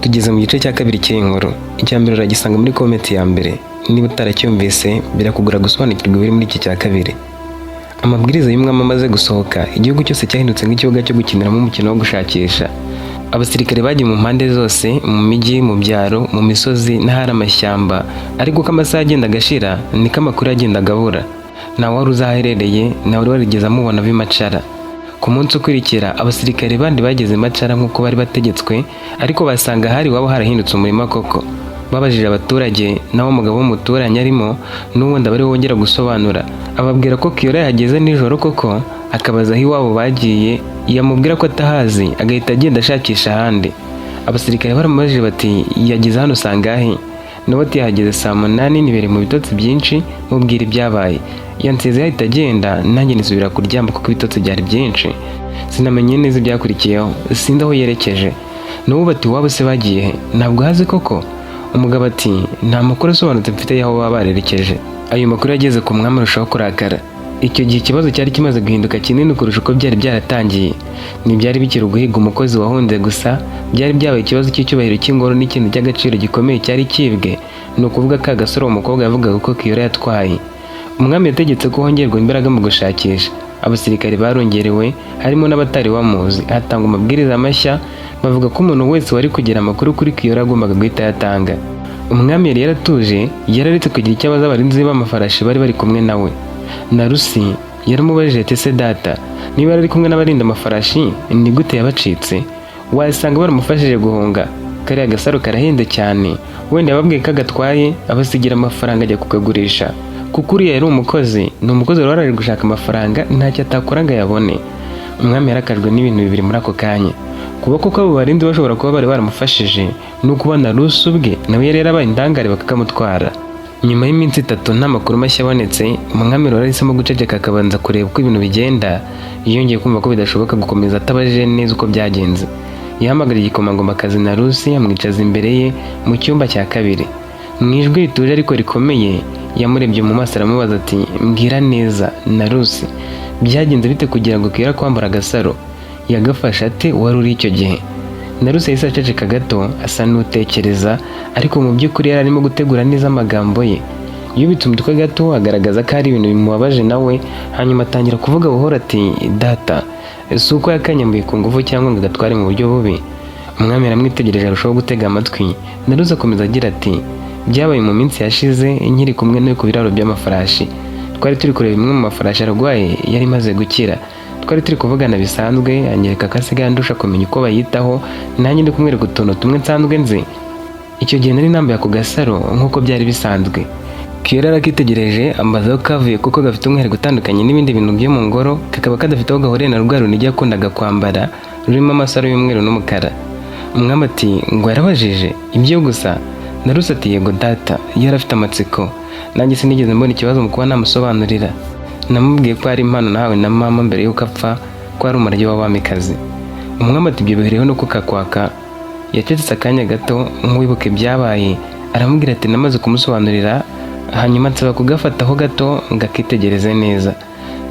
Tugeze mu gice cya kabiri cy'iyi nkuru. Icya mbere uragisanga muri comment ya mbere. Niba utaracyumvise, birakugora gusobanukirwa ibiri muri iki cya kabiri. Amabwiriza y'umwami amaze gusohoka, igihugu cyose cyahindutse nk'ikibuga cyo gukiniramo umukino wo gushakisha. Abasirikare bagiye mu mpande zose, mu mijyi, mu byaro, mu misozi n'ahari amashyamba, ariko uko amasaha agenda agashira, niko amakuru yagendaga abura. Nta wari uzi aho aherereye, nta wari warigeze amubona ava i Macara. Ku munsi ukurikira, abasirikare bandi bageze i Macara nk'uko bari bategetswe, ariko basanga ahari iwabo harahindutse umurima koko. Babajije abaturage, naho umugabo w'umuturanyi arimo n'ubundi aba ariwe wongera gusobanura, ababwira ko Kiyora yahageze nijoro koko, akabaza aho iwabo bagiye, yamubwira ko atahazi, agahita agenda ashakisha ahandi. Abasirikare baramubajije bati: "Yageze hano sangahe?" Nawe ati: "Yahageze saa 8, nibereye mu bitotsi byinshi, mubwira ibyabaye, yansize ahita agenda, nanjye nisubira kuryama kuko ibitotsi byari byinshi. Sinamenye neza ibyakurikiyeho, sinzi aho yerekeje." N'ubu bati: "Iwabo se bagiye he? Ntabwo hazi koko?" Umugabo ati: "Nta makuru asobanutse mfite y'aho baba barerekeje." Ayo makuru yageze ku mwami, arushaho kurakara. Icyo gihe ikibazo cyari kimaze guhinduka kinini kurusha uko byari byaratangiye. Ntibyari bikiri uguhiga umukozi wahunze gusa, byari byabaye ikibazo cy'icyubahiro cy'ingoro n'ikintu cy'agaciro gikomeye cyari kibwe, ni ukuvuga ka gasore uwo mukobwa yavugaga ko Kiyora yatwaye. Umwami yategetse ko hongerwa imbaraga mu gushakisha. Abasirikare barongerewe, harimo n'abatari bamuzi. Hatangwa amabwiriza mashya, bavuga ko umuntu wese wari kugira amakuru kuri Kiyora agombaga guhita ayatanga. Umwami yari yaratuje, yararetse kugira icyo abaza abarinzi b'amafarashi bari bari kumwe nawe. Narusi yaramubajije ati: "Ese data, niba yari ari kumwe n'abarinda amafarashi, ni gute yabacitse? Wasanga baramufashije guhunga. Kariya gasaro karahenze cyane, wenda yababwiye ko agatwaye, abasigira amafaranga ajya kukagurisha, kuko uriya yari umukozi, ni umukozi wari waraje gushaka amafaranga, ntacyo atakora ngo ayabone." Umwami yarakajwe n'ibintu bibiri muri ako kanya: kuba koko abo barinzi bashobora kuba bari baramufashije, no kuba Narusi ubwe nawe yari yarabaye indangare bakakamutwara. Nyuma y'iminsi 3 nta makuru mashya abonetse, umwami rero yahisemo guceceka, akabanza kureba uko ibintu bigenda. Yongeye kumva ko bidashoboka gukomeza atabajije neza uko byagenze. Yahamagara igikomangomakazi Narusi, amwicaza imbere ye mu cyumba cya kabiri. Mu ijwi rituje ariko rikomeye, yamurebye mu maso, aramubaza ati: "Mbwira neza, Narusi, byagenze bite kugira ngo Kiyora kwambara agasaro? Yagafashe ate? Wari uri icyo gihe?" Narusi yahise aceceka gato, asa n'utekereza, ariko mu by'ukuri yari arimo gutegura neza amagambo ye. Yubitse umutwe gato, agaragaza ko hari ibintu bimubabaje nawe, hanyuma atangira kuvuga buhoro ati: "Data, si uko yakanyambuye ku ngufu cyangwa ngo agatware mu buryo bubi." Umwami yaramwitegereje, arushaho gutega amatwi. Narusi akomeza agira ati: "Byabaye mu minsi yashize, nkiri kumwe nawe ku biraro by'amafarashi. Twari turi kureba imwe mu mafarashi arwaye yari imaze gukira. Twari turi kuvugana bisanzwe, anyereka ko asigaye andusha kumenya uko bayitaho, nanjye ndi kumwereka utuntu tumwe nsanzwe nzi. Icyo gihe nari nambaye ako gasaro nk'uko byari bisanzwe. Kiyora arakitegereje, ambaza aho kavuye, kuko gafite umwihariko utandukanye n'ibindi bintu byo mu ngoro, kakaba kadafite aho gahuriye na rwa runigi yakundaga kwambara rurimo amasaro y'umweru n'umukara." Umwami ati: "Ngo yarabajije ibyo gusa?" Narusi ati: "Yego data, yari afite amatsiko. Nanjye sinigeze mbona ikibazo mu kuba namusobanurira. Namubwiye ko ari impano nahawe na mama mbere y'uko apfa, ko ari umurage w'abamikazi." Umwami ati: "Ibyo bihereho no kukakwaka?" Yacecetse akanya gato nk'uwibuka ibyabaye, aramubwira ati: "Namaze kumusobanurira, hanyuma nsaba kugafataho gato ngo akitegereze neza.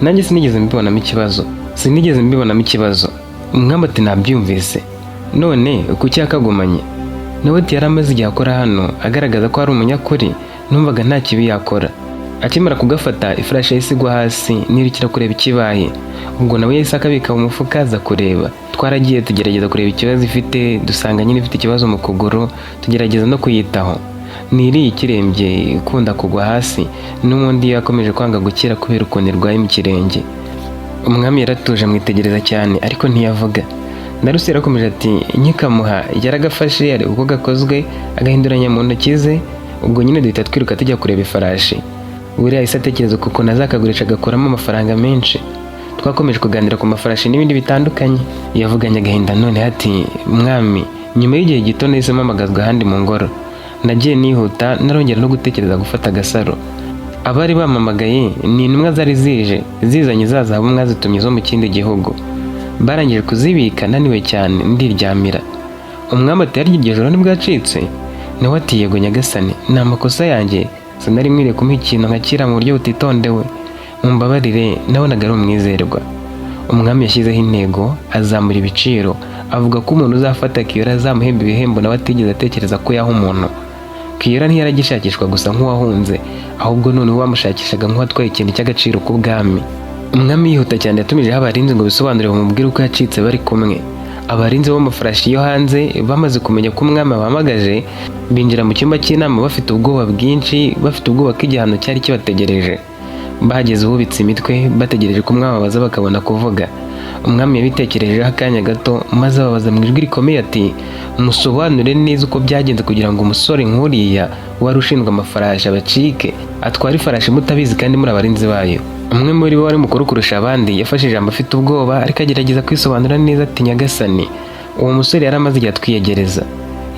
Nanjye sinigeze mbibonamo ikibazo, sinigeze mbibonamo ikibazo." Umwami ati: "Nabyumvise. None kuki yakagumanye?" Nawe ati: "Yari amaze igihe akora hano, agaragaza ko ari umunyakuri, numvaga nta kibi yakora. Akimara kugafata, ifarashi yahise igwa hasi, nirukira kureba ikibaye. Ubwo nawe yahise akabika mu mufuka, aza kureba. Twaragiye, tugerageza kureba ikibazo ifite, dusanga nyine ifite ikibazo mu kuguru, tugerageza no kuyitaho. Ni iriya ikirembye ikunda kugwa hasi, n'ubundi yakomeje kwanga gukira kubera ukuntu irwaye mu kirenge." Umwami yaratuje, amwitegereza cyane, ariko ntiyavuga. Narusi yarakomeje ati: "Nkikamuha yaragafashe, areba uko gakozwe, agahinduranya mu ntoki ze. Ubwo nyine duhita twiruka tujya kureba ifarashi. Buriya yahise atekereza ukuntu azakagurisha agakuramo amafaranga menshi. Twakomeje kuganira ku mafarashi n'ibindi bitandukanye." Yavuganye agahinda none ati: "Mwami, nyuma y'igihe gito nahise mpamagazwa ahandi mu ngoro. Nagiye nihuta, narongera no gutekereza gufata agasaro. Abari bampamagaye ni intumwa zari zije zizanye za zahabu mwazitumye zo mu kindi gihugu. Barangije kuzibika, naniwe cyane, ndiryamira." Umwami ati: "Harya iryo joro nibwacitse?" Nawe ati: "Yego nyagasani, ni amakosa yanjye, sinari nkwiriye kumuha ikintu nka kiriya mu buryo butitondewe. Mumbabarire, nabonaga ari umwizerwa." Umwami yashyizeho intego, azamura ibiciro, Avuga ko umuntu uzafata Kiyora azamuhemba ibihembo nawe atigeze atekereza ko yaha umuntu. Kiyora ntiyaragishakishwa gusa nk'uwahunze, ahubwo noneho bamushakishaga nk'uwatwaye ikintu cy'agaciro k'ubwami. Umwami yihuta cyane yatumijeho abarinzi ngo bisobanure, bamubwire uko yacitse bari kumwe. Abarinzi b'amafarashi yo hanze bamaze kumenya ko umwami abahamagaje, binjira mu cyumba cy'inama bafite ubwoba bwinshi, bafite ubwoba ko igihano cyari kibategereje. Bahageze bubitse imitwe, bategereje ko umwami abaza bakabona kuvuga. Umwami yabitekerejeho akanya gato, maze ababaza mu ijwi rikomeye ati: "Musobanure neza uko byagenze kugira ngo umusore nk'uriya wari ushinzwe amafarashi abacike, atware ifarashi mutabizi kandi muri abarinzi bayo." Umwe muri bo wari mukuru kurusha abandi yafashe ijambo afite ubwoba, ariko agerageza kwisobanura neza ati: "Nyagasani, uwo musore yari amaze igihe atwiyegereza.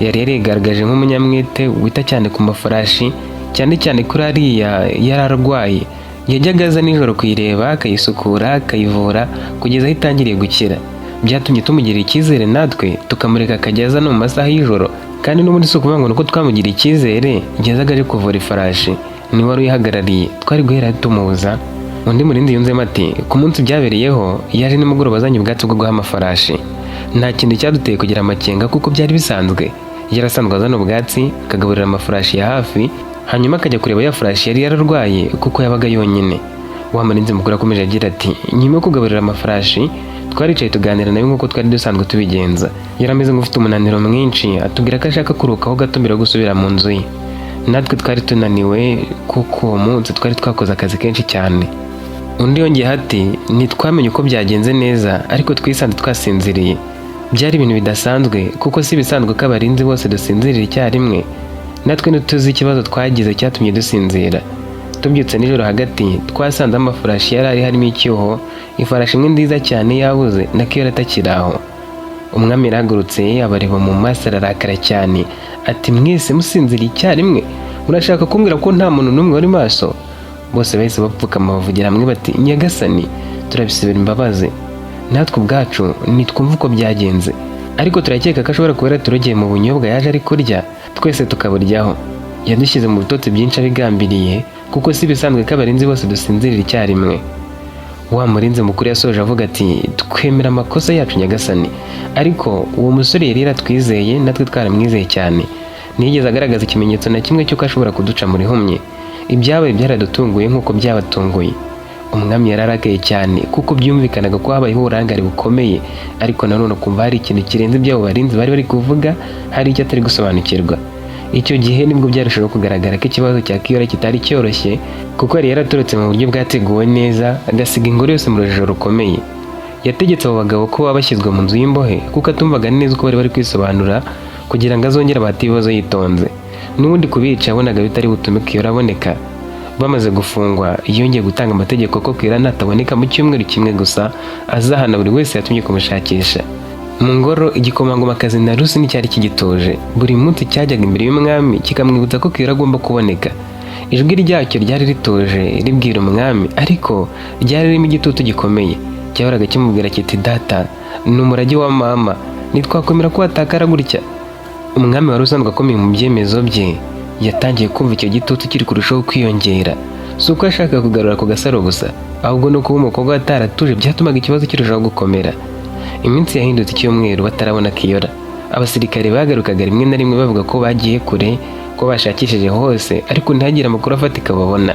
Yari yarigaragaje nk'umunyamwete wita cyane ku mafarashi, cyane cyane kuri ariya yari arwaye. Yajyaga aza nijoro kuyireba, akayisukura, akayivura kugeza aho itangiriye gukira. Byatumye tumugirira icyizere, natwe tukamureka akajya aza no mu masaha y'ijoro. Kandi n'ubundi si ukuvuga ngo ni uko twamugiriye icyizere, yazaga aje kuvura ifarashi, niwe wari uyihagarariye, twari guhera tumubuza?" Undi murinzi yunzemo ati: "Ku munsi byabereyeho yaje nimugoroba azanye ubwatsi bwo guha amafarashi. Nta kintu cyaduteye kugira amakenga kuko byari bisanzwe. Yarasanzwe azana ubwatsi akagaburira amafarashi ya hafi, hanyuma akajya kureba ya farashi yari yararwaye kuko yabaga yonyine." Wa murinzi mukuru akomeje agira ati: "Nyuma yo kugaburira amafarashi, twaricaye tuganira nawe nk'uko twari dusanzwe tubigenza. Yari ameze nk'ufite umunaniro mwinshi, atubwira ko ashaka kuruhukaho gato mbere yo gusubira mu nzu ye. Natwe twari tunaniwe kuko uwo munsi twari twakoze akazi kenshi cyane." Undi yongeyeho ati: "Ntitwamenye uko byagenze neza, ariko twisanze twasinziriye. Byari ibintu bidasanzwe kuko si ibisanzwe ko abarinzi bose dusinzirira icyarimwe. Natwe ntituzi ikibazo twagize cyatumye dusinzira. Tubyutse nijoro hagati, twasanze amafarashi yari ari harimo icyuho, ifarashi imwe nziza cyane yabuze, na Kiyora atakiri aho." Umwami yarahagurutse, abareba mu maso, ararakara cyane ati: "Mwese musinziriye icyarimwe, murashaka kumbwira ko nta muntu n'umwe wari maso?" Bose bahise bapfukama, bavugira hamwe bati: "Nyagasani, turabisabira imbabazi. Natwe ubwacu ntitwumva uko byagenze, ariko turakeka ko ashobora kuba yaraturogeye mu bunyobwa yaje ari kurya, twese tukaburyaho. Yadushyize mu bitotsi byinshi abigambiriye, kuko si ibisanzwe ko abarinzi bose dusinzirira icyarimwe." Wa murinzi mukuru yasoje avuga ati: "Twemera amakosa yacu, nyagasani, ariko uwo musore yari yaratwizeye, natwe twaramwizeye cyane. Ntiyigeze agaragaza ikimenyetso na kimwe cy'uko ashobora kuduca muri humye. Ibyabaye byaradutunguye nk'uko byabatunguye." Umwami yararakaye cyane kuko byumvikanaga ko habayeho uburangare bukomeye, ariko nanone ukumva hari ikintu kirenze iby'abo barinzi bari bari kuvuga, hari icyo atari gusobanukirwa. Icyo gihe nibwo byarushaho kugaragara ko ikibazo cya Kiyora kitari cyoroshye, kuko yari yaratorotse mu buryo bwateguwe neza, agasiga ingoro yose mu rujijo rukomeye. Yategetse abo bagabo ko baba bashyizwe mu nzu y'imbohe, kuko atumvaga neza uko bari bari kwisobanura, kugira ngo azongere abahate ibibazo yitonze. N'ubundi kubica yabonaga bitari butume Kiyora aboneka. Bamaze gufungwa, yongeye gutanga amategeko ko Kiyora nataboneka mu cyumweru kimwe gusa, azahana buri wese yatumye kumushakisha. Mu ngoro, igikomangomakazi na Rusi nticyari kigituje. Buri munsi cyajyaga imbere y'umwami kikamwibutsa ko Kiyora agomba kuboneka. Ijwi ryacyo ryari rituje ribwira umwami, ariko ryari ririmo igitutu gikomeye. Cyahoraga kimubwira kiti: "Data, ni umurage wa mama, ntitwakwemera ko watakara gutya." Umwami wari usanzwe akomeye mu byemezo bye yatangiye kumva icyo gitutu kiri kurushaho kwiyongera. Si uko yashakaga kugarura ku gasaro gusa, ahubwo no kuba umukobwa ataratuje byatumaga ikibazo kirushaho gukomera. Iminsi yahindutse icyumweru batarabona Kiyora. Abasirikare bagarukaga rimwe na rimwe bavuga ko bagiye kure, ko bashakishije hose, ariko ntihagire amakuru afatika babona.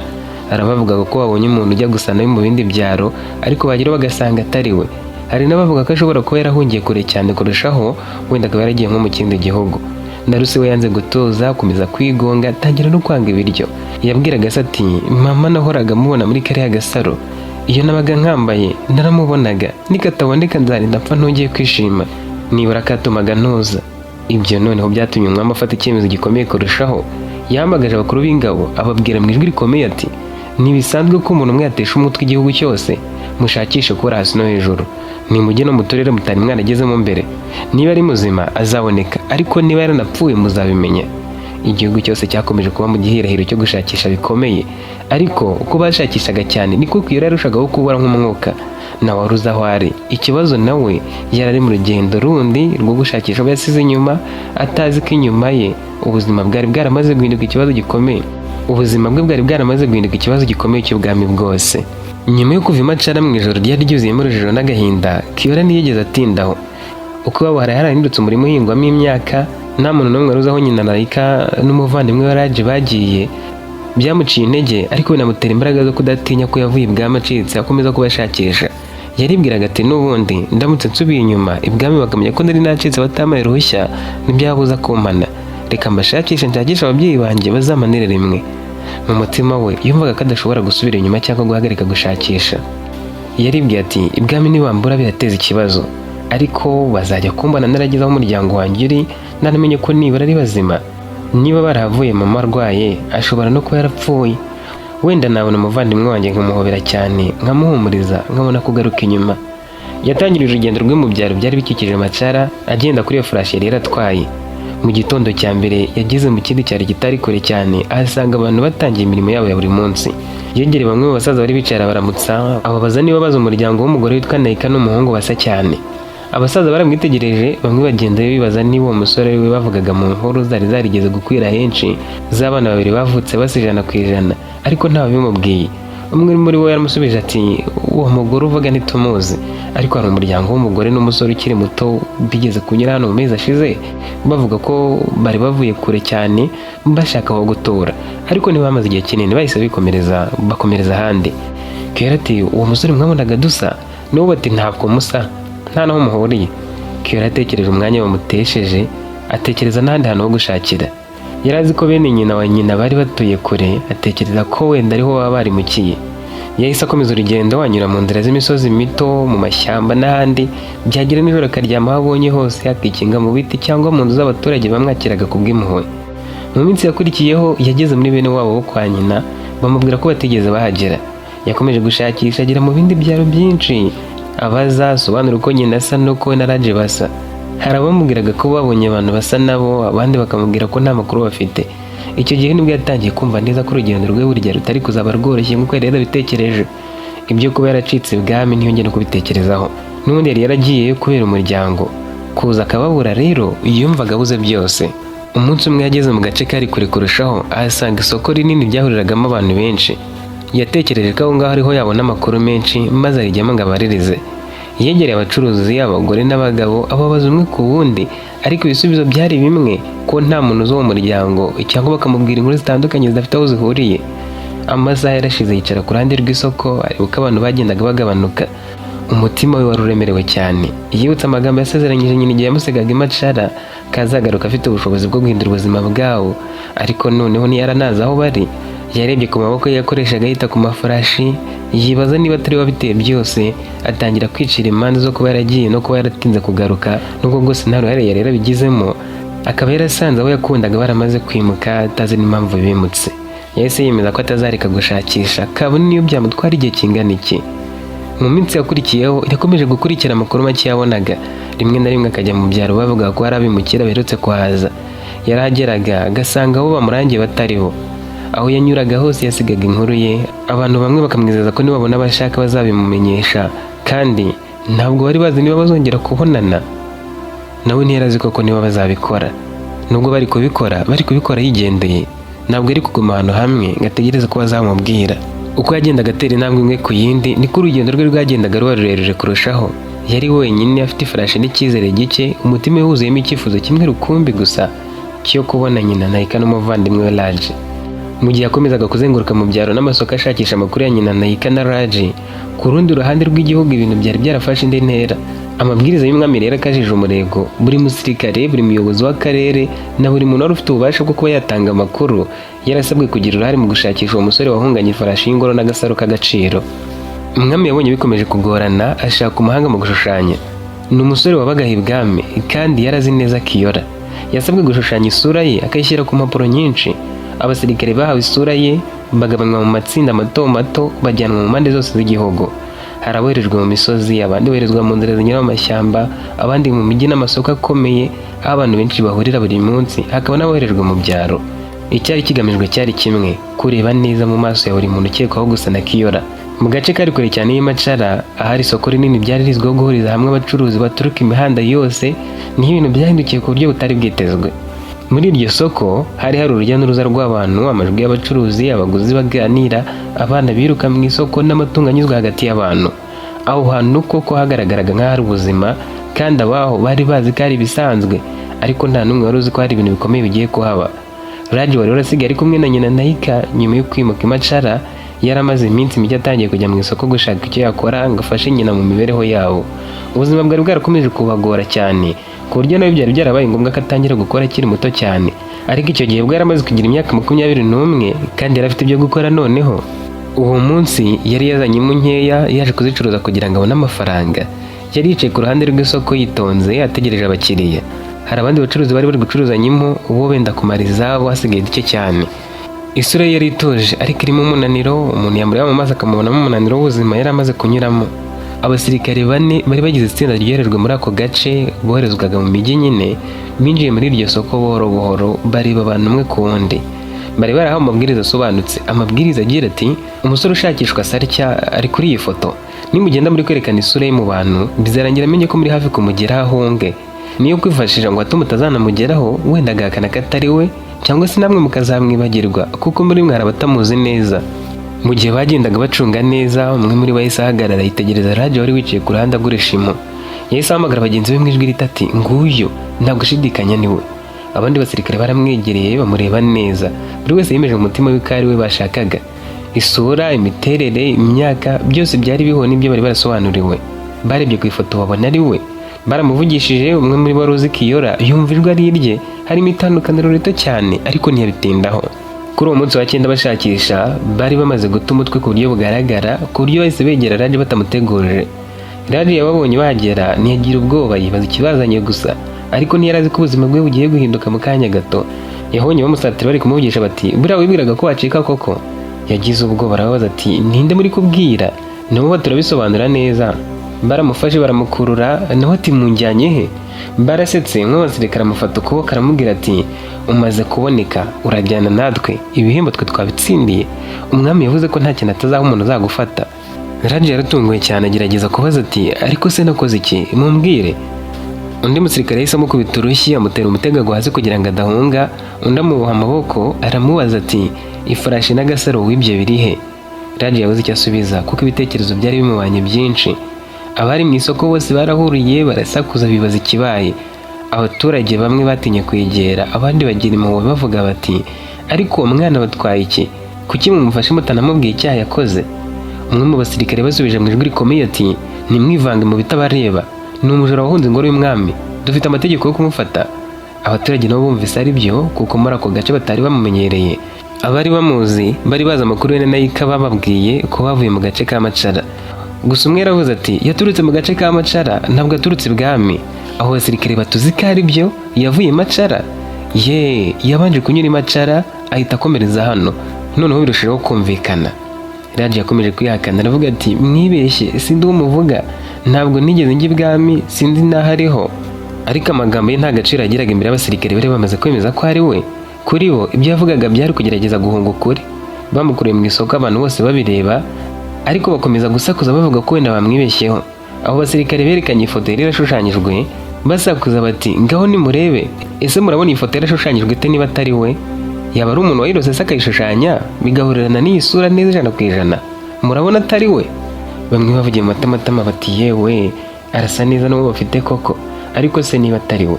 Hari abavugaga ko babonye umuntu ujya gusa nawe mu bindi byaro, ariko bagera bagasanga atari we. Hari n'abavuga ko ashobora kuba yarahungiye kure cyane kurushaho, wenda akaba yaragiye nko mu kindi gihugu. Narusi we yanze gutuza, akomeza kwigunga, atangira no kwanga ibiryo. Yabwiraga se ati: "Mama, nahoraga mubona muri kariya gasaro. Iyo nabaga nkambaye naramubonaga. Nikataboneka nzarinda mpfa ntongeye kwishima. Nibura katumaga ntuza." Ibyo noneho byatumye umwami afata icyemezo gikomeye kurushaho. Yahamagaje abakuru b'ingabo, ababwira mu ijwi rikomeye ati: "Ntibisanzwe ko umuntu umwe yatesha umutwe igihugu cyose. Mushakishe kubura hasi no hejuru, nimujye no mu turere mutari mwaragezemo mbere. Niba ari muzima azaboneka, ariko niba yaranapfuye muzabimenya." Igihugu cyose cyakomeje kuba mu gihirahiro cyo gushakisha bikomeye, ariko uko bashakishaga cyane niko Kiyora yarushagaho kubura nk'umwuka. Nawe wari uzi aho ari. Ikibazo, nawe yari ari mu rugendo rundi rwo gushakisha abo yasize inyuma, atazi ko inyuma ye ubuzima bwari bwaramaze guhinduka ikibazo gikomeye. Ubuzima bwe bwari bwaramaze guhinduka ikibazo gikomeye cy'ubwami bwose. Nyuma yo kuva i Macara mu ijoro ryari ryuzuyemo urujijo n'agahinda, Kiyora ntiyigeze atindaho. Uko iwabo hari harahindutse umurima uhingwamo imyaka, nta muntu n'umwe wari uzi aho nyina Nayika n'umuvandimwe we Raji bagiye. Byamuciye intege, ariko binamutera imbaraga zo kudatinya ko yavuye ibwami acitse, akomeza kubashakisha. Yaribwiraga ati: "N'ubundi ndamutse nsubiye inyuma ibwami bakamenya ko nari nacitse batamaye uruhushya, ntibyabuza kumpana. Reka mbashakishe, nshakishe ababyeyi banjye, bazamanire rimwe." Mu mutima we yumvaga ko adashobora gusubira inyuma cyangwa guhagarika gushakisha. Yaribwiye ati: "Ibwami nibambura birateza ikibazo, ariko bazajya kumbona narageze aho umuryango wanjye uri, naramenye ko nibura ari bazima. Niba barahavuye mama arwaye, ashobora no kuba yarapfuye. Wenda nabona umuvandimwe wanjye nkamuhobera cyane, nkamuhumuriza, nkabona kugaruka inyuma." Yatangiriye urugendo rwe mu byaro byari bikikije Macara, agenda kuri iyo farashi yari yaratwaye. Mu gitondo cya mbere yageze mu kindi cyaro kitari kure cyane, ahasanga abantu batangiye imirimo yabo ya buri munsi. Yegereye bamwe mu basaza bari bicaye, arabaramutsa, ababaza niba bazi umuryango w'umugore witwa Nayika n'umuhungu basa cyane. Abasaza baramwitegereje, bamwe bagenda bibaza niba uwo musore we bavugaga mu nkuru zari zarigeze gukwira henshi z'abana babiri bavutse basa 100%, ariko ntawe bimubwiye. Umwe muri bo yaramusubije ati: "Uwo mugore uvuga ntitumuzi, ariko hari umuryango w'umugore n'umusore ukiri muto bigeze kunyura hano mu mezi ashize, bavuga ko bari bavuye kure cyane bashaka aho gutura, ariko ntibamaze igihe kinini, bahise bikomereza, bakomereza ahandi." Kera ati: "Uwo musore mwabonaga dusa n'uwo?" Bati: "Ntabwo musa, nta naho muhuriye." Kera atekereje umwanya bamutesheje, atekereza n'ahandi hantu ho gushakira. Yari azi ko bene nyina wa nyina bari batuye kure, atekereza ko wenda ariho baba barimukiye. Yahise akomeza urugendo, anyura mu nzira z'imisozi mito, mu mashyamba n'ahandi. Byagera nijoro akaryama aho abonye hose, akikinga mu biti cyangwa mu nzu z'abaturage bamwakiraga ku bw'impuhwe. Mu minsi yakurikiyeho yageze muri bene wabo bo kwa nyina, bamubwira ko batigeze bahagera. Yakomeje gushakisha, agera mu bindi byaro byinshi, abaza, asobanura uko nyina asa n'uko we na Raje basa. Hari abamubwiraga ko babonye abantu basa nabo, abandi bakamubwira ko nta makuru bafite. Icyo gihe nibwo yatangiye kumva neza ko urugendo rwe burya rutari kuzaba rworoshye nk'uko yari yarabitekereje. Ibyo kuba yaracitse ibwami ntiyongere no kubitekerezaho. N'ubundi yari yaragiyeyo kubera umuryango, kuza akababura rero yumvaga abuze byose. Umunsi umwe yageze mu gace kari kure kurushaho, ahasanga isoko rinini ryahuriragamo abantu benshi. Yatekereje ko aho ngaho ariho yabona amakuru menshi, maze arijyamo ngo abaririze. Yegereye abacuruzi, abagore n'abagabo, ababaza umwe ku wundi, ariko ibisubizo byari bimwe, ko nta muntu uzi uwo muryango, cyangwa bakamubwira inkuru zitandukanye zidafite aho zihuriye. Amasaha yarashize, yicara ku ruhande rw'isoko, areba uko abantu bagendaga bagabanuka. Umutima we wari uremerewe cyane. Yibutse amagambo yasezeranyije nyina igihe yamusigaga imacara, ko azagaruka afite ubushobozi bwo guhindura ubuzima bwabo, ariko noneho ntiyaranazi aho bari. Yarebye ku maboko ye yakoreshaga yita ku mafarashi, yibaza niba atari we wabiteye byose, atangira kwicira imanza zo kuba yaragiye no kuba yaratinze kugaruka, nubwo bwose nta ruhare yari yarabigizemo, akaba yarasanze abo yakundaga baramaze kwimuka atazi n'impamvu bimutse. Yahise yemeza ko atazareka gushakisha, kabone niyo byamutwara igihe kingana iki. Mu minsi yakurikiyeho yakomeje gukurikira amakuru make yabonaga, rimwe na rimwe akajya mu byaro bavuga ko hari abimukira baherutse kuhaza. Yarahageraga agasanga abo bamurangiye batariho. Aho yanyuraga hose yasigaga inkuru ye, abantu bamwe bakamwizeza ko nibabona abashaka bazabimumenyesha, kandi ntabwo bari bazi niba bazongera kubonana nawe. Ntiyarazi koko niba bazabikora. Nubwo bari kubikora, bari kubikora yigendeye. Ntabwo ari kuguma ahantu hamwe ngo ategereze ko bazamubwira. Uko yagendaga atera intambwe imwe ku yindi, niko urugendo rwe rwagendaga ruba rurerure kurushaho. Yari wenyine, afite ifarashi n'icyizere gike, umutima we wuzuyemo icyifuzo kimwe rukumbi gusa cyo kubona nyina Nayika n'umuvandimwe we Raji. Mu gihe yakomezaga kuzenguruka mu byaro n'amasoko ashakisha amakuru ya nyina Nayika na Raji, ku rundi ruhande rw'igihugu ibintu byari byarafashe indi ntera. Amabwiriza y'umwami rero akajije umurego. Buri musirikare, buri muyobozi w'akarere na buri muntu wari ufite ububasha bwo kuba yatanga amakuru yarasabwe kugira uruhare mu gushakisha uwo musore wahunganye ifarashi y'ingoro n'agasaro k'agaciro. Umwami yabonye bikomeje kugorana, ashaka umuhanga mu gushushanya. Ni umusore wabagaho ibwami kandi yarazi neza Kiyora. Yasabwe gushushanya isura ye akayishyira ku mpapuro nyinshi. Abasirikare bahawe isura ye bagabanywa mu matsinda mato mato, bajyanwa mu mpande zose z'igihugu. Hari aboherejwe mu misozi, abandi boherezwa mu nzira zinyura mu mashyamba, abandi mu mijyi n'amasoko akomeye aho abantu benshi bahurira buri munsi, hakaba n'aboherejwe mu byaro. Icyari kigamijwe cyari kimwe: kureba neza mu maso ya buri muntu ukekwaho gusa na Kiyora. Mu gace kari kure cyane y'Imacara, ahari isoko rinini ryari rizwiho guhuriza hamwe abacuruzi baturuka imihanda yose, niho ibintu byahindukiye ku buryo butari bwitezwe. Muri iryo soko hari hari urujya n'uruza rw'abantu, amajwi y'abacuruzi, abaguzi baganira, abana biruka mu isoko n'amatungo anyuzwa hagati y'abantu. Aho hantu koko hagaragaraga nk'ahari ubuzima, Kandi abaho bari bazi ko ari ibisanzwe, ariko nta n'umwe wari uzi ko hari ibintu bikomeye bigiye kuhaba. Raji wari warasigaye ari kumwe na nyina Nayika nyuma yo kwimuka i Macara, yari amaze iminsi mike atangiye kujya mu isoko gushaka icyo yakora ngo afashe nyina mu mibereho yabo. Ubuzima bwari bwarakomeje kubagora cyane, ku buryo nawe byari byarabaye ngombwa ko atangira gukora akiri muto cyane. Ariko icyo gihe bwo yari amaze kugira imyaka 21 kandi yari afite ibyo gukora. Noneho uwo munsi yari yazanye impu nkeya, yaje kuzicuruza kugira ngo abone amafaranga. Yari yicaye ku ruhande rw'isoko yitonze, ategereje abakiriya. Hari abandi bacuruzi bari bari gucuruzanya impu, uwo benda kumara izabo hasigaye duke cyane. Isura ye yari ituje ariko irimo umunaniro. Umuntu yamureba mu maso akamubonamo umunaniro w'ubuzima yari amaze kunyuramo. Abasirikare bane bari bagize itsinda ryoherejwe muri ako gace, boherezwaga mu mijyi nyine, binjiye muri iryo soko buhoro buhoro, bareba abantu umwe ku wundi. Bari barahawe amabwiriza asobanutse, amabwiriza agira ati: "Umusore ushakishwa Sarya ari kuri iyi foto. Nimugenda muri kwerekana isura ye mu bantu, bizarangira amenye ko muri hafi kumugeraho, ahunge. Niyo kwifashisha ngo hato mutazanamugeraho, wenda agahakana ko atari we, cyangwa se namwe mukazamwibagirwa, kuko muri mwe hari abatamuzi neza." Mu gihe bagendaga bacunga neza, umwe muri bo yahise ahagarara yitegereza Raji wari wicaye ku ruhande agurisha impu. Yahise ahamagara bagenzi be mu ijwi rito ati: "Nguyu, nta gushidikanya ni we." Abandi basirikare baramwegereye, bamureba neza. Buri wese yemeje mu mutima we ko ari we bashakaga. Isura, imiterere, imyaka, byose byari bihuye n'ibyo bari barasobanuriwe. Barebye ku ifoto babona ari we. Baramuvugishije. Umwe muri bo wari uzi Kiyora yumva ijwi ari irye, harimo itandukaniro rito cyane, ariko ntiyabitindaho. Kuri uwo munsi wa cyenda bashakisha, bari bamaze guta umutwe ku buryo bugaragara, ku buryo bahise begera Raji batamuteguje. Raji yababonye bahagera ntiyagira ubwoba, yibaza ikibazanye gusa, ariko ntiyari azi ko ubuzima bwe bugiye guhinduka mu kanya gato. Yabonye bamusatira bari kumuvugisha bati: "Buriya wibwiraga ko wacika koko?" Yagize ubwoba, arababaza ati: "Ninde muri kubwira?" Nabo turabisobanura neza. Baramufashe baramukurura, nawe ati: "Munjyanye he?" Barasetse. Umwe mu basirikare amufata ukuboko, aramubwira ati: "Umaze kuboneka, urajyana natwe. Ibihembo twe twabitsindiye. Umwami yavuze ko nta kintu atazaha umuntu uzagufata." Raji yaratunguwe cyane, agerageza kubaza ati: "Ariko se nakoze iki? Mumbwire." Undi musirikare yahise amukubita urushyi, amutera umutego agwa hasi kugira ngo adahunga. Undi amuboha amaboko, aramubaza ati: "Ifarashi n'agasaro wibye biri he?" Raji yabuze icyo asubiza kuko ibitekerezo byari bimubanye byinshi. Abari mu isoko bose barahuriye, barasakuza, bibaza ikibaye. Abaturage bamwe batinye kwegera, abandi bagira impuhwe, bavuga bati: "Ariko uwo mwana batwaye iki? Kuki mumufashe mutanamubwiye icyaha yakoze?" Umwe mu basirikare basubije mu ijwi rikomeye ati: "Ntimwivange mu bitabareba. Ni umujura wahunze ingoro y'umwami, dufite amategeko yo kumufata." Abaturage nabo bumvise ari byo, kuko muri ako gace batari bamumenyereye. Abari bamuzi bari bazi amakuru ye na Nayika bababwiye ko bavuye mu gace ka Macara. Gusa umwe yaravuze ati: "Yaturutse mu gace ka Macara, ntabwo aturutse ibwami." Aho basirikare batuzi ko ari byo, yavuye Macara ye, yabanje kunyura i Macara ahita akomereza hano. Noneho birushijeho kumvikana. Raji yakomeje kwihakana, aravuga ati: "Mwibeshye, sindi uwo muvuga, ntabwo nigeze njya ibwami, sinzi n'aho ariho." Ariko amagambo ye nta gaciro yagiraga imbere y'abasirikare bari bamaze kwemeza ko ari we. Kuri bo ibyo yavugaga byari kugerageza guhunga ukuri. Bamukuriye mu isoko abantu bose babireba, ariko bakomeza gusakuza bavuga ko wenda bamwibeshyeho. Abo basirikare berekanye ifoto yari yarashushanyijwe, basakuza bati: "Ngaho nimurebe, ese murabona iyi foto yarashushanyijwe ite niba atari we? Yaba ari umuntu wayirose se akayishushanya bigahurirana n'iyi sura neza 100%? Murabona atari we?" Bamwe bavugiye mu matamatama bati: "Yewe, arasa neza n'uwo bafite koko, ariko se niba atari we?"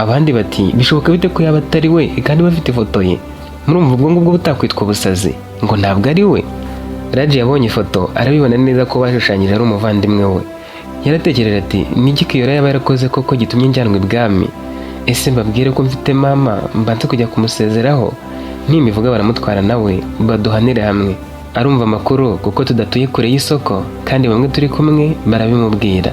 Abandi bati: "Bishoboka bite ko yaba atari we kandi bafite ifoto ye? Murumva ubwo ngubwo butakwitwa ubusazi ngo ntabwo ari we?" Raji yabonye ifoto, arabibona neza ko bashushanyije ari umuvandimwe we. Yaratekereje ati: "Niki Kiyora yaba yarakoze koko gitumye njyanwa ibwami? Ese mbabwire ko mfite mama, mbanze kujya kumusezeraho? Nimivuga baramutwara nawe, baduhanire hamwe. Arumva amakuru kuko tudatuye kure y'isoko, kandi bamwe turi kumwe barabimubwira."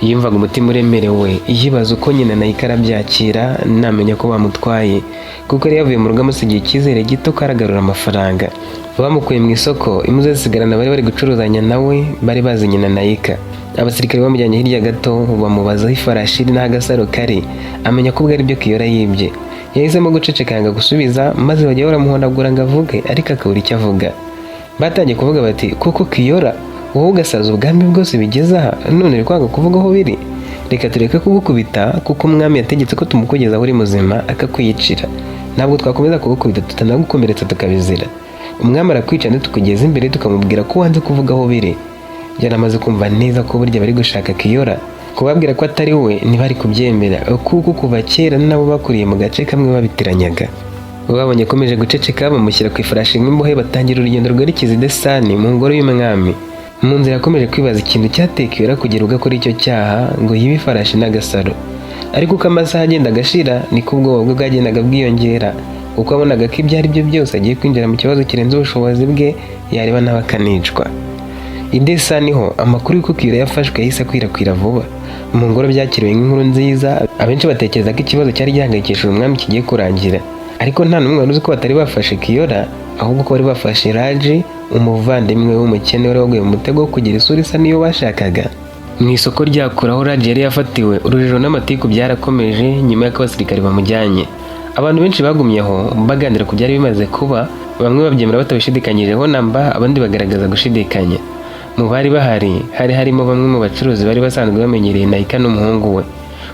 Yumvaga umutima uremerewe, yibaza uko nyina na arabyakira namenya ko bamutwaye, kuko yari yavuye mu rugo amusigiye icyizere gito ko aragarura amafaranga. Bamukuye mu isoko, impu zisigarana bari bari gucuruzanya nawe bari bazi nyina Nayika. Abasirikare bamujyanye hirya gato, bamubaza aho ifarashi iri n'aho agasaro kari, amenya ko ubwo ari byo Kiyora yibye. Yahisemo guceceka, yanga gusubiza, maze bajya baramuhondagura ngo avuge, ariko akabura icyo avuga. Batangiye kuvuga bati: "Koko Kiyora, wowe ugasaza ubwami bwose bigeze aha, none uri kwanga kuvuga aho biri? Reka tureke kugukubita, kuko umwami yategetse ko tumukugeza aho uri muzima akakwiyicira. Ntabwo twakomeza kugukubita tutanagukomeretsa tukabizira. Umwami arakwica nitukugeza imbere tukamubwira ko wanze kuvuga aho biri." Yaramaze kumva neza ko burya bari gushaka Kiyora. Kubabwira ko atari we ntibari kubyemera, kuko kuva kera nabo bakuriye mu gace kamwe babitiranyaga. Babonye akomeje guceceka, bamushyira ku ifarashi nk'imbohe, batangira urugendo rwerekeza i Desani mu ngoro y'umwami. Mu nzira yakomeje kwibaza ikintu cyateye Kiyora kugera ubwo akora icyo cyaha ngo yibe ifarashi n'agasaro. Ariko uko amasaha agenda agashira, niko ubwoba bwe bwagendaga bwiyongera, kuko abonaga ko ibyo ari byo byose agiye kwinjira mu kibazo kirenze ubushobozi bwe, yareba nawe akanicwa. I Desani ho amakuru y'uko Kiyora yafashwe yahise akwirakwira vuba. Mu ngoro byakiriwe nk'inkuru nziza, abenshi batekereza ko ikibazo cyari gihangayikishije umwami kigiye kurangira. Ariko nta n'umwe wari uzi ko batari bafashe Kiyora, ahubwo ko bari bafashe Raji, umuvandimwe w'umukene wari waguye mu mutego wo kugira isura isa n'iyo bashakaga. Mu isoko ryakure aho Raji yari yafatiwe, urujijo n'amatiku byarakomeje nyuma y'uko abasirikare bamujyanye. Abantu benshi bagumye aho baganira ku byari bimaze kuba, bamwe babyemera batabishidikanyijeho namba, abandi bagaragaza gushidikanya. Mu bari bahari hari harimo bamwe mu bacuruzi bari basanzwe bamenyereye Nayika n'umuhungu we.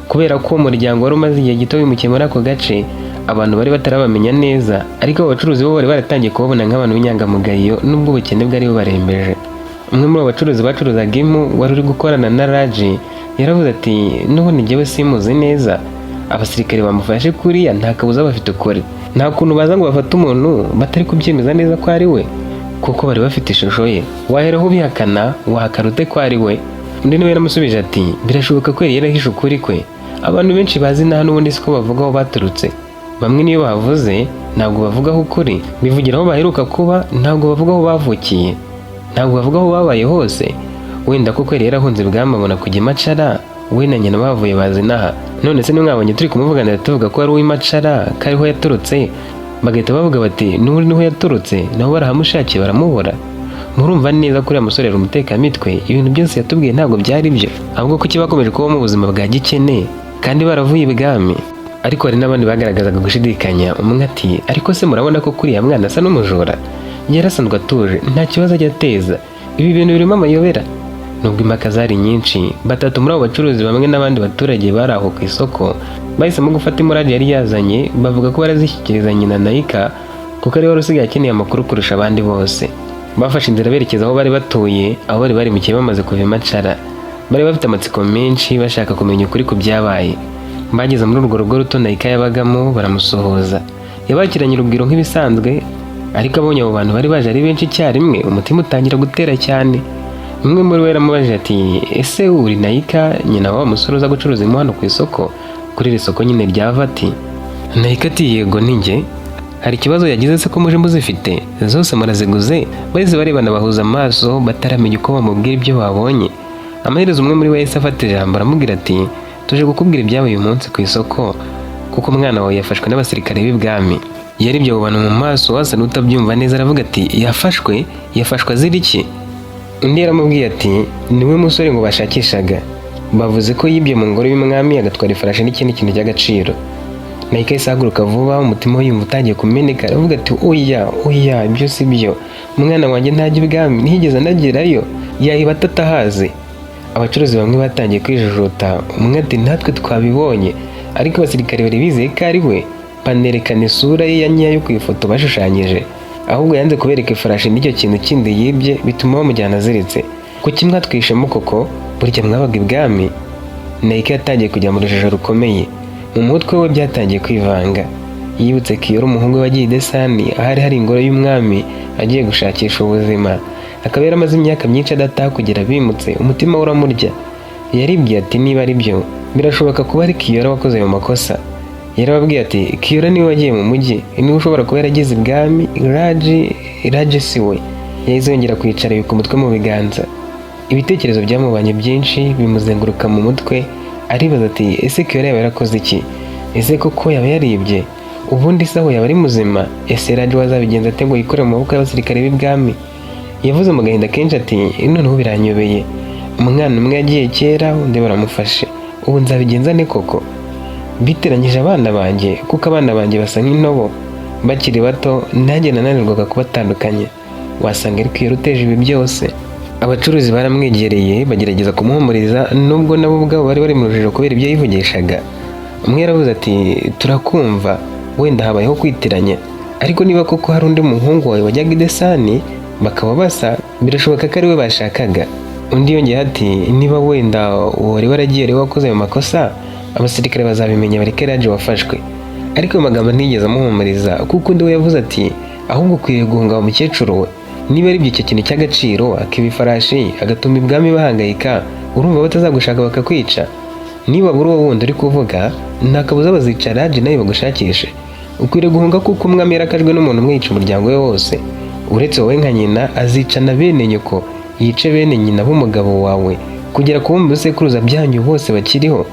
Kubera ko uwo muryango wari umaze igihe gito wimukiye muri ako gace, abantu bari batarabamenya neza, ariko abo bacuruzi bo bari baratangiye kubabona nk'abantu b'inyangamugayo nubwo ubukene bwari bubarembeje. Umwe muri abo bacuruzi bacuruzaga impu wari uri gukorana na Raji yaravuze ati: "N'ubundi njyewe simuzi neza. Abasirikare bamufashe kuriya nta kabuza bafite ukuri. Nta kuntu baza ngo bafate umuntu batari kubyemeza neza ko ari we, kuko bari bafite ishusho ye. Waheraho ubihakana, wahakana ute ko ari we?" Undi nawe yaramusubije ati: "Birashoboka ko yari yarahishe ukuri kwe. Abantu benshi bazi inaha n'ubundi siko bavuga aho baturutse. Bamwe niyo bavuze ntabwo bavugaho ukuri, bivugira aho baheruka kuba, ntabwo bavuga aho bavukiye, ntabwo bavuga aho babaye hose. Wenda koko yari yarahunze ibwami abona kujya i Macara, we na nyina bavuye bazi inaha. None se nimwabonye turi kumuvuganira tuvuga ko ari uw'i Macara, ko ariho yaturutse, bagahita bavuga bati n'ubundi niho yaturutse, nabo barahamushakiye baramubura. Murumva neza ko uriya musore yari umutekamitwe. Ibintu byose yatubwiye ntabwo byari byo. Ahubwo kuki bakomeje kubaho mu buzima bwa gikene kandi baravuye ibwami?" Ariko hari n'abandi bagaragazaga gushidikanya. Umwe ati: "Ariko se murabona ko kuriya mwana asa n'umujura? Yarasanzwe atuje, nta kibazo ajya ateza. Ibi bintu birimo amayobera." Nubwo impaka zari nyinshi, batatu muri abo bacuruzi bamwe n'abandi baturage bari aho ku isoko bahisemo gufata impu Raji yari yazanye, bavuga ko barazishyikiriza nyina Nayika, kuko ari we wari usigaye akeneye amakuru kurusha abandi bose. Bafashe inzira berekeza aho bari batuye, aho bari barimukiye bamaze kuva i Macara. Bari bafite amatsiko menshi, bashaka kumenya ukuri ku byabaye. Bageze muri urwo rugo ruto Nayika yabagamo, baramusuhuza. Yabakiranye urugwiro nk'ibisanzwe, ariko abonye abo bantu bari baje ari benshi icyarimwe, umutima utangira gutera cyane. Umwe muri bo yaramubajije ati: "Ese uri Nayika, nyina wa musore uza gucuruza impu hano ku isoko, kuri iri soko nyine rya Vati?" Nayika ati: "Yego, ni njye. Hari ikibazo yagize se ko muje muzifite zose muraziguze?" Bahise barebana, bahuza amaso, bataramenya uko bamubwira ibyo babonye. Amaherezo umwe muri bo yahise afata ijambo, aramubwira ati: "Tuje kukubwira ibyabaye uyu munsi ku isoko, kuko umwana wawe yafashwe n'abasirikare b'ibwami." Yarebye abo bantu mu maso asa n'utabyumva neza, aravuga ati: "Yafashwe? Yafashwe azira iki?" Undi yaramubwiye ati: "Niwe musore ngo bashakishaga. Bavuze ko yibye mu ngoro y'umwami, agatwara ifarashi n'ikindi kintu cy'agaciro." Nayika yahise ahaguruka vuba, umutima we yumva utangiye kumeneka, aravuga ati: "Oya, oya, ibyo si byo. Umwana wanjye ntajya ibwami, ntiyigeze anagerayo. Yahiba atatahazi?" Abacuruzi bamwe batangiye kwijujuta. Umwe ati: "Natwe twabibonye, ariko abasirikare bari bizeye ko ari we, banerekana isura ye ya nyayo ku ifoto bashushanyije. Ahubwo yanze kubereka ifarashi n'icyo kintu kindi yibye, bituma bamujyana aziritse. Kuki mwatwishemo koko? Burya mwabaga ibwami?" Nayika yatangiye kujya mu rujijo rukomeye. Mu mutwe we byatangiye kwivanga. Yibutse Kiyora, umuhungu we wagiye i Desani ahari hari ingoro y'umwami agiye gushakisha ubuzima, akaba yaramaze imyaka myinshi adataha kugera bimutse. Umutima we uramurya. Yaribwiye ati: "Niba ari byo, birashoboka kuba ari Kiyora wakoze ayo makosa." Yarababwiye ati: "Kiyora niwe wagiye mu mujyi, niwe ushobora kuba yarageze ibwami. Raji, Raji si we." Yahise yongera kwicara, yubika umutwe mu biganza. Ibitekerezo byamubanye byinshi, bimuzenguruka mu mutwe. Aribaza ati: "Ese Kiyora yaba yarakoze iki? Ese koko yaba yaribye? Ubundi se aho yaba ari muzima? Ese Raji wazabigenza ate ngo yikore mu maboko y'abasirikare b'ibwami?" Yavuze mu gahinda kenshi ati: "Noneho biranyobeye. Umwana umwe yagiye kera, undi baramufashe. Ubu nzabigenza nte koko? Biteranyije abana banjye, kuko abana banjye basa nk'intobo bakiri bato, nanjye nananirwaga kubatandukanya. Wasanga ariko iyo uteje ibi byose." Abacuruzi baramwegereye, bagerageza kumuhumuriza, nubwo nabo ubwabo bari bari mu rujijo kubera ibyo yivugishaga. Umwe yaravuze ati: "Turakumva, wenda habayeho kwitiranya, ariko niba koko hari undi muhungu wawe wajyaga i Desani bakaba basa, birashoboka ko ari we bashakaga." Undi yongeyeho ati: "Niba wenda wari waragiye ari wakoze ayo makosa, abasirikare bazabimenya bareke Raji wafashwe." Ariko ayo magambo ntiyigeze amuhumuriza, kuko undi we yavuze ati: "Ahubwo ukwiriye guhunga wa mukecuru we. Niba aribyo icyo kintu cy'agaciro, akiba ifarashi, agatuma ibwami bahangayika, urumva batazagushaka bakakwica? Niba buri uwo wundi uri kuvuga, nta kabuza bazica Raji nawe bagushakishe. Ukwiriye guhunga kuko umwami yarakajwe n'umuntu umwe yica umuryango we wose. Uretse wowe nka nyina, azica na bene nyoko, yice bene nyina b'umugabo wawe, kugera ku bo mu bisekuruza byanyu bose bakiriho."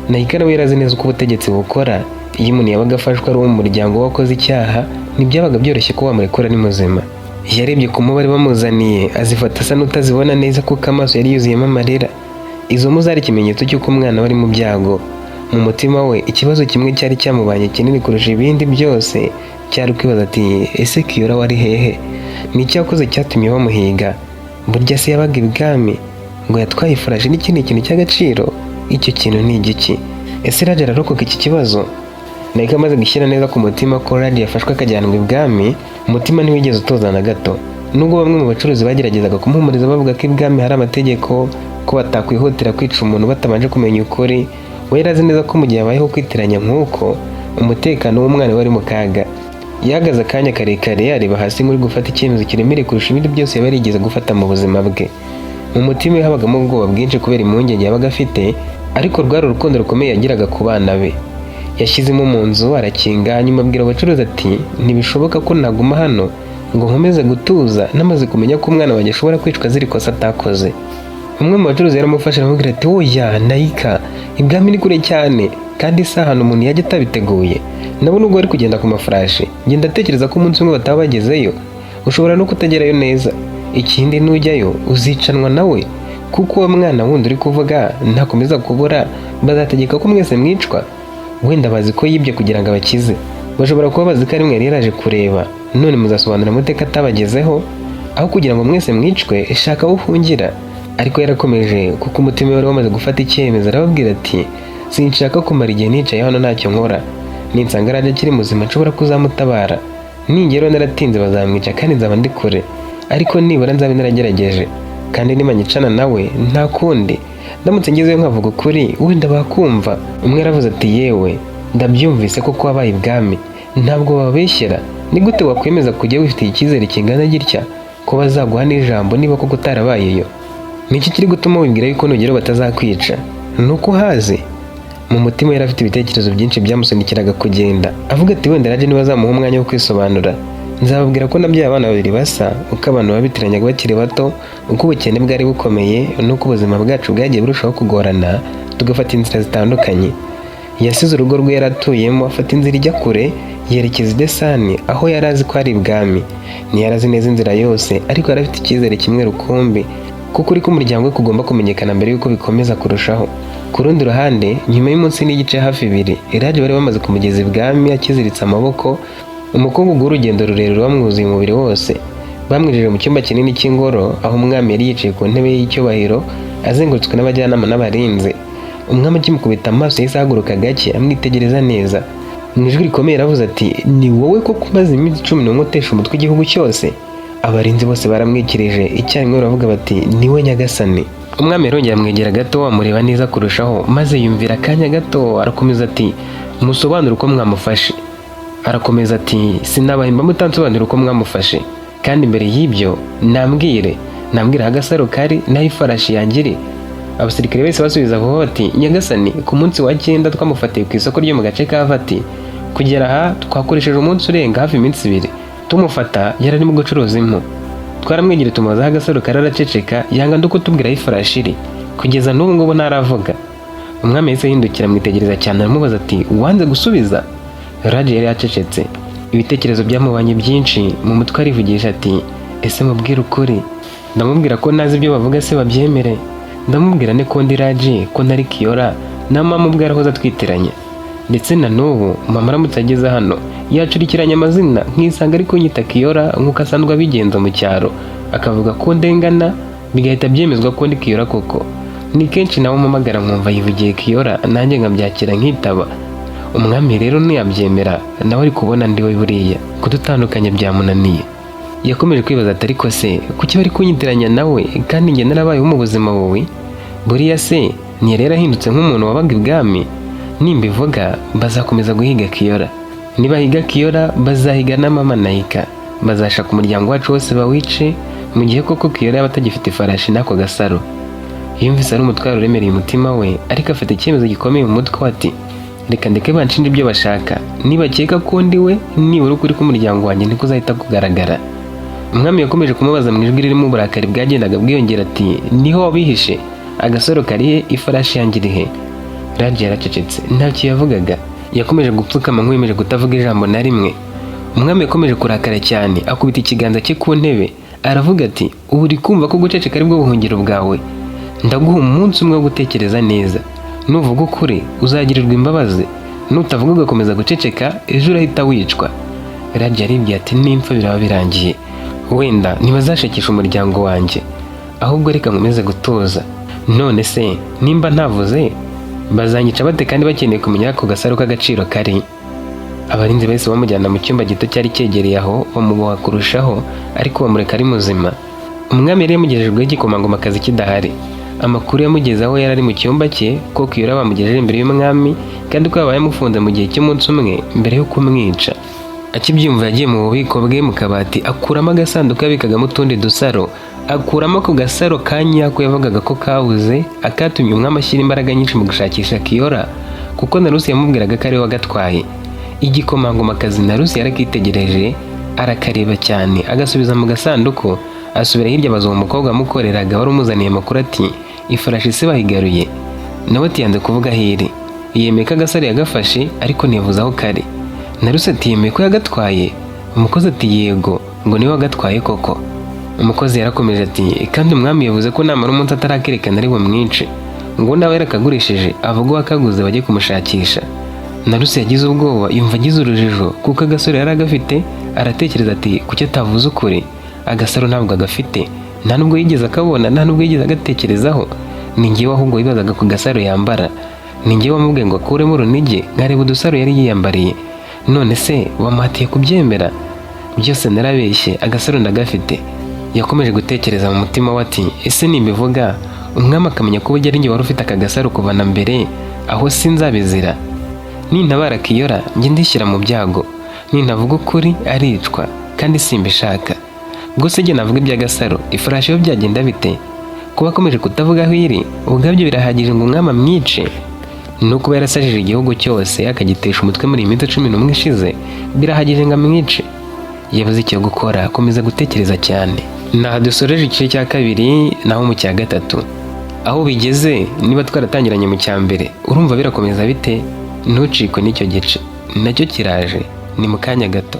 Nayika nawe yari azi neza uko ubutegetsi bukora. Iyo umuntu yabaga afashwe ari uwo mu muryango wakoze icyaha, ntibyabaga byoroshye ko wamurekura ari muzima. Yarebye ku mpu bari bamuzaniye, azifata asa n'utazibona neza kuko amaso yari yuzuyemo amarira. Izo mpu zari ikimenyetso cy'uko umwana we ari mu byago. Mu mutima we, ikibazo kimwe cyari cyamubanye kinini kurusha ibindi byose cyari kwibaza ati: "Ese Kiyora wari hehe? Ni iki yakoze cyatumye bamuhiga? Burya se yabaga ibwami ngo yatwaye ifarashi n'ikindi kintu cy'agaciro? Icyo kintu ni igiki? Ese Raji ararokoka iki kibazo?" Nayika amaze gushyira neza ku mutima ko Raji yafashwe akajyanwa ibwami, umutima ntiwigeze utuza na gato. Nubwo bamwe mu bacuruzi bageragezaga kumuhumuriza bavuga ko ibwami hari amategeko, ko batakwihutira kwica umuntu batabanje kumenya ukuri, we yari azi neza ko mu gihe habayeho kwitiranya nk'uko, umutekano w'umwana wari mu kaga. Yahagaze akanya karekare, areba hasi nk'uri gufata icyemezo kiremereye kurusha ibindi byose yaba yarigeze gufata mu buzima bwe. Mu mutima we habagamo ubwoba bwinshi kubera impungenge yabaga afite, ariko rwari urukundo rukomeye yagiraga ku bana be. Yashyizemo mu nzu arakinga, hanyuma abwira abacuruzi ati: "Ntibishoboka ko naguma hano ngo nkomeze gutuza namaze kumenya ko umwana wanjye ashobora kwicwa azira ikosa atakoze." Umwe mu bacuruzi yaramufashe, aramubwira ati: "Oya Nayika, ibwami ni kure cyane, kandi si ahantu umuntu yajya atabiteguye. Nabo nubwo bari kugenda ku mafarashi, njye ndatekereza ko umunsi umwe bataba bagezeyo. Ushobora no kutagerayo neza. Ikindi, nujyayo uzicanwa nawe, kuko uwo mwana wundi uri kuvuga ntakomeza kubura, bazategeka ko mwese mwicwa. Wenda bazi ko yibye kugira ngo abakize. Bashobora kuba bazi ko ari mwe yari yaraje kureba. None muzasobanura amateka atabagezeho? Aho kugira ngo mwese mwicwe, shaka aho uhungira." Ariko yarakomeje, kuko umutima we wari wamaze gufata icyemezo. Arababwira ati: "Sinshaka kumara igihe nicaye hano ntacyo nkora. Ninsanga Raji akiri muzima, nshobora kuzamutabara. Ningeraho naratinze, bazamwica kandi nzaba ndi kure, ariko nibura nzabe naragerageje. Kandi nibanyicana nawe, nta kundi. Ndamutse ngezeyo nkavuga ukuri, wenda bakumva." Umwe yaravuze ati: "Yewe, ndabyumvise koko wabaye ibwami, ntabwo bababeshyera. Ni gute wakwemeza kujya wifitiye icyizere kingana gitya ko bazaguha n'ijambo niba koko utarabayeyo? Ni iki kiri gutuma wibwira yuko nugeraho batazakwica? Ni uko uhazi?" Mu mutima yari afite ibitekerezo byinshi byamusunikiraga kugenda, avuga ati: "Wenda Raji nibazamuha umwanya wo kwisobanura, nzababwira ko nabyaye abana babiri basa, uko abantu babitiranyaga bakiri bato, uko ubukene bwari bukomeye, n'uko ubuzima bwacu bwagiye burushaho kugorana, tugafata inzira zitandukanye." Yasize urugo rwe yari atuyemo, afata inzira ijya kure, yerekeza i Desani aho yari azi ko ari ibwami. Ntiyari azi neza inzira yose, ariko yari afite icyizere kimwe rukumbi, kuko uri k'umuryango we kugomba kumenyekana mbere y'uko bikomeza kurushaho. Ku rundi ruhande, nyuma y'umunsi n'igice hafi ibiri, Raji bari bamaze kumugeza ibwami akiziritse amaboko, umukungugu w'urugendo rurerure wamwuzuye umubiri wose. Bamwinjije mu cyumba kinini cy'ingoro, aho umwami yari yicaye ku ntebe y'icyubahiro, azengurutswe n'abajyanama n'abarinzi. Umwami akimukubita amaso, yahise ahaguruka gake, amwitegereza neza. Mu ijwi rikomeye yaravuze ati: "Ni wowe koko umaze iminsi 11 utesha umutwe igihugu cyose?" Abarinzi bose baramwikirije icyarimwe, baravuga bati: "Niwe nyagasani." Umwami yarongera amwegera gato, amureba neza kurushaho, maze yumvira akanya gato, arakomeza ati: "Musobanure uko mwamufashe." Arakomeza ati: "Sinabahemba mutansobanurira uko mwamufashe. Kandi mbere y'ibyo, nambwire aho agasaro kari n'aho ifarashi yanjye iri." Abasirikare bose basubiza vuba bati: "Nyagasani, ku munsi wa 9 twamufatiye ku isoko ryo mu gace ka Vati. Kugera aha twakoresheje umunsi urenga, hafi iminsi 2. Tumufata yari arimo gucuruza impu. Twaramwegereye, tumubaza aho agasaro kari, araceceka, yanga no kutubwira aho ifarashi iri. Kugeza n'ubu ngubu ntaravuga." Umwami yahise ahindukira, amwitegereza cyane, aramubaza ati: "Wanze gusubiza?" Raji yari yacecetse. Ibitekerezo byamubanye byinshi mu mutwe, arivugisha ati: "Ese mubwire ukuri? Ndamubwira ko ntazi ibyo bavuga se babyemere? Ndamubwira ne ko ndi Raji, ko ntari Kiyora, na mama ubwo yarahoze atwitiranya? Ndetse na n'ubu mama aramutse ageze hano yacurikiranya amazina, nkisanga ari kunyita Kiyora nk'uko asanzwe abigenza mu cyaro, akavuga ko ndengana, bigahita byemezwa ko ndi Kiyora koko. Ni kenshi nawe umpamagara nkumva yivugiye Kiyora, nanjye nkabyakira nkitaba. Umwami rero ntiyabyemera, nawe ari kubona ndi we. Buriya kudutandukanya byamunaniye." Yakomeje kwibaza ati: "Ariko se kuki bari kunyitiranya nawe kandi njye narabayeho mu buzima bubi? Buriya se ntiyari yarahindutse nk'umuntu wabaga ibwami? Nimbivuga bazakomeza guhiga Kiyora. Nibahiga Kiyora, bazahiga na mama Nayika, bazashaka umuryango wacu wose bawice, mu gihe koko Kiyora yaba atagifite ifarashi n'ako gasaro." Yumvise ari umutwaro uremereye umutima we, ariko afata icyemezo gikomeye mu mutwe we ati: "Reka ndeke banshinje ibyo bashaka. Nibakeka ko ndi we, nibura ukuri k'umuryango wanjye ntikuzahita kugaragara." Umwami yakomeje kumubaza mu ijwi ririmo uburakari bwagendaga bwiyongera ati: "Niho wabihishe? Agasaro karihe? Ifarashi yanjye iri he?" Raji yaracecetse, ntacyo yavugaga. Yakomeje gupfukama nk'uwiyemeje kutavuga ijambo na rimwe. Umwami yakomeje kurakara cyane, akubita ikiganza cye ku ntebe, aravuga ati: "Ubu uri kumva ko guceceka ari bwo buhungiro bwawe? Ndaguha umunsi umwe wo gutekereza neza. Nuvuga ukuri uzagirirwa imbabazi, nutavuga ugakomeza guceceka, ejo urahita wicwa." Raji yaribwiye ati: "Nimpfa biraba birangiye, wenda ntibazashakisha umuryango wanjye. Ahubwo reka nkomeze gutuza. None se nimba ntavuze bazanyica bate kandi bakeneye kumenya ako gasaro k'agaciro kari?" Abarinzi bahise bamujyana mu cyumba gito cyari cyegereye aho, bamuboha kurushaho, ariko bamureka ari muzima. Umwami yari yamugejejweho igikomangomakazi kidahari. Amakuru yamugezeho yari ari mu cyumba cye ko Kiyora bamugejeje imbere y'umwami, kandi ko yabaye amufunze mu gihe cy'umunsi umwe mbere yo kumwica. Akibyumva, yagiye mu bubiko bwe mu kabati, akuramo agasanduku yabikagamo utundi dusaro, akuramo ako gasaro ka nyako yavugaga ko kabuze, akatumye umwami ashyira imbaraga nyinshi mu gushakisha Kiyora, kuko Narusi yamubwiraga ko ariwe wagatwaye. Igikomangomakazi Narusi yarakitegereje, arakareba cyane, agasubiza mu gasanduku, asubira hirya, abaza uwo mukobwa wamukoreraga wari umuzaniye amakuru ati: "Ifarashi se bayigaruye?" Nawe ati: "Yanze kuvuga aho iri. Yemeye ko agasaro yagafashe, ariko ntiyavuze aho kari." Narusi ati: "Yemeye ko yagatwaye?" Umukozi ati: "Yego, ngo niwe wagatwaye koko." Umukozi yarakomeje ati: "Kandi umwami yavuze ko namara umunsi atarakerekana ari bumwice, ngo nawe yarakagurishije avuga uwakaguze bajye kumushakisha." Narusi yagize ubwoba, yumva agize urujijo kuko agasaro yari agafite. Aratekereza ati: "Kuki atavuze ukuri? Agasaro ntabwo agafite, nta nubwo yigeze akabona, nta nubwo yigeze agatekerezaho. Ni njyewe ahubwo wibazaga ku gasaro yambara. Ni njyewe wamubwiye ngo akuremo urunigi nkareba udusaro yari yiyambariye. None se bamuhatiye kubyemera? Byose narabeshye, agasaro ndagafite." Yakomeje gutekereza mu mutima we ati: "Ese nimbivuga umwami akamenya ko burya ari njye wari ufite aka gasaro kuva na mbere, aho sinzabizira? Nintabara Kiyora njye ndishyira mu byago, nintavuga ukuri aricwa kandi simbishaka. Gusa njye navuga iby'agasaro, ifarashi yo byagenda bite? Kuba akomeje kutavuga aho iri ubwabyo birahagije ngo umwami amwice. No kuba yarasajije igihugu cyose akagitesha umutwe muri iyi minsi 11 ishize birahagije ngo amwice." Yabuze icyo gukora, akomeza gutekereza cyane. Naha dusoreje igice cya kabiri. Naho mu cya gatatu aho bigeze, niba twaratangiranye mu cya mbere, urumva birakomeza bite? Ntucikwe n'icyo gice, nacyo kiraje ni mu kanya gato.